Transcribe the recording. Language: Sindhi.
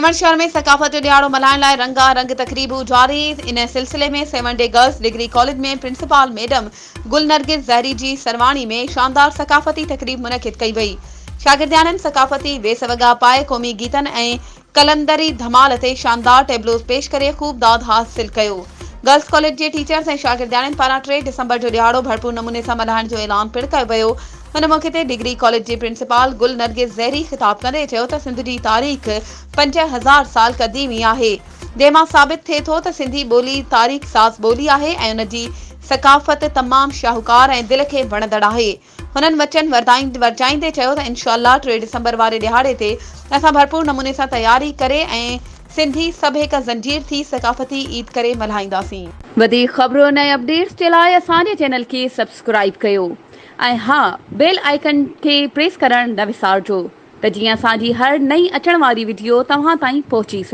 سيوهڻ شهر ۾ ثقافت جو ڏهاڙو ملهائڻ لاء رنگا رنگ تقريبون جاري، ان سلسلي ۾ Sehwan D girls degree college ۾ principal madam Gul Nargis Zehri جي سرواڻي ۾ شاندار ثقافتي تقريب منعقد ڪئي وئي. شاگردياڻين ثقافتي ويس وڳا پائي قومي گيتن ۽ قلندري ڌمال تي شاندار ٽيبلوز پيش ڪري خوب داد حاصل ڪيو. گرلس ڪاليج جي ٽيچرز ۽ شاگردياڻين پاران ٽي ڊسمبر جو ڏهاڙو ڀرپور نموني سان ملهائڻ جو اعلان پڻ ڪيو ويو. ان موقعي تي ڊگري ڪاليج جي پرنسپال گل نرگس زهري خطاب ڪندي چيو ته سنڌ جي تاريخ 5000 سال قديمي آهي، جنهن مان ثابت ٿئي ٿو ته سنڌي ٻولي تاريخ ساز ٻولي آهي ۽ ان جي ثقافت تمام شاهوڪار ۽ دل کي وڻندڙ آهي. هنن وچن ورجائيندي چيو ته انشاء الله ٽي ڊسمبر واري ڏهاڙي تي اسان ڀرپور نموني سان تياري ڪري ۽ سنڌي سڀ هڪ زنجير ٿي ثقافتي عيد ڪري ملهائينداسين. وڌيڪ خبرن ۽ اپڊيٽس جي لاء اسان جي چينل کي سبسڪرائيب ڪيو. ۽ ها بيل آئيڪن کي پريس ڪرڻ نه وسارجو ته جيئن اسان جي هر نئين اچڻ واري وڊيو توهان تائين پهچي سگهي.